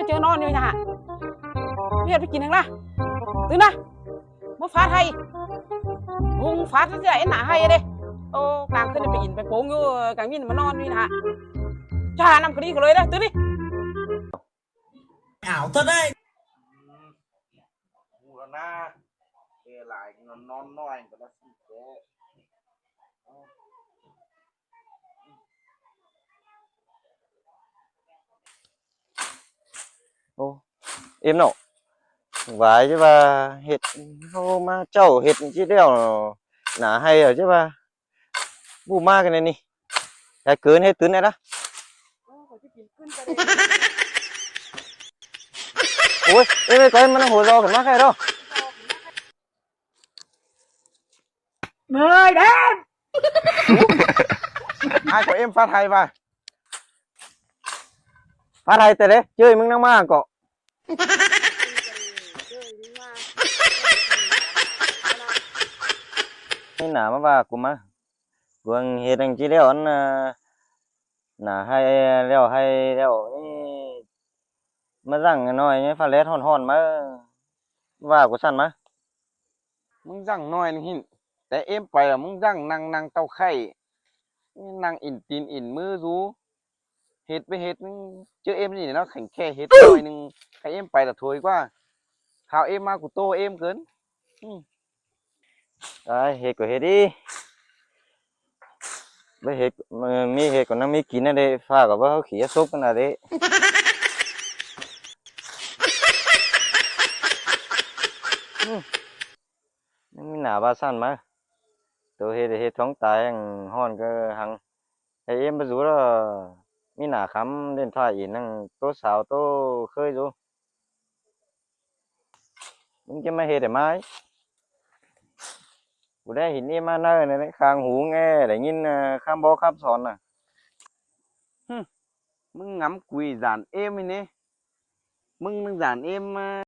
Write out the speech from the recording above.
ເຈີນອນຢູ່ຫັ້ນນະ ເຮັດໄປກິນຫຍັງລະ? ຕື່ນນະ ມາຟາດໄຮ່ ມຸງຟາດເທື່ອໄອ້ໜ້າໄຮ່ເດ້. ໂອ້ ກາງຄືນໄປອິນໄປໂປງຢູ່ ກາງເວັນມານອນຢູ່ຫັ້ນນະ. ຈານ້ຳກະດີກະເລີຍເດ້ ຕື່ນນີ້. ອ້າວ ເທົ່າໃດ? ອືມ ຮູ້ແລ້ວນະ ເວລານອນ ນອນໜ້ອຍກໍລະຊິແກ. ໂອ້ ເອັມເນາະ ຫວາຍຈະວ່າເຮັດ ເຮົາມາເຈົ້າເຮັດຈັ່ງຊີ້ແລ້ວ ໜ້າໄຮ່ຈະວ່າ ບໍ່ມາກັນແນວນີ້ ແທ້ເກີນເຮັດຕື່ນແດ່ລະ. ໂອ້ຍ ເອີ ໄປ ມັນຫົວລໍຂຶ້ນມາແຄ່ດອກ. ເມື່ອຍແດນ ອ້າຍກໍເອັມຟາດໄຮ່ວ່າ ຟາດໄຮ່ແຕ່ເດ້ ເຈີ້ຍ ມຶງນັ່ງມາກໍ ນີ້ໜ້າມາວ່າກູມາ ເບິ່ງເຮັດຈັ່ງຊີ້ແລ້ວ ອັນ ໜ້າໄຮ່ແລ້ວໄຮ່ແລ້ວ ມາສັ່ງໜ້ອຍ ຟ້າແລດຮ້ອນໆ ມາວ່າກູຊັ້ນມາ. ມຶງສັ່ງໜ້ອຍໜຶ່ງຫັ້ນ ແຕ່ເອັມໄປລະ ມຶງສັ່ງນັ່ງ ນັ່ງເຕົ້າໄຂ່ ນັ່ງອິນຕີນອິນມືຢູ່ ເຮັດໄປເຮັດ ເຈີເອັມນີ້ເນາະ ແຂງແຄ່ເຮັດໜ້ອຍໜຶ່ງ ໃຫ້ເອັມໄປລະຖອຍກວ່າ ຄາວເອັມມາກູໂຕ້ເອັມເກີນ. ອືມ ຕາຍ ເຮັດກໍເຮັດອີ ບໍ່ເຮັດ ມີເຮັດກໍຍັງມີກິນນະເດ້ ຟ້າກໍບໍ່ເຮົາຂີ້ສົບກັນນະເດ້. ອືມ ຍັງມີໜ້າວ່າຊັ້ນມາ ໂຕເຮັດ ເຮັດທ້ອງຕາຍ ຮ້ອນກໍຫັງ ໃຫ້ເອັມໄປຢູ່ລະ ມີໜ້າຄຳເຫຼັ້ນຟ້າອີກ ນັ່ງໂຕສາວໂຕເຄີຍຢູ່. ມຶງຈະມາເຮັດໃຫ້ມາຍ ກູໄດ້ເຫັນເອມມາເນີນໃນຂ້າງຫູແງ່ ໄດ້ຍິນ ເອີ ຄຳບອກຄຳສອນນະ. ຫຶ ມຶງງຳກຸຍຈານເອມນີ້ ມຶງໜຶ່ງຈານເອມມາ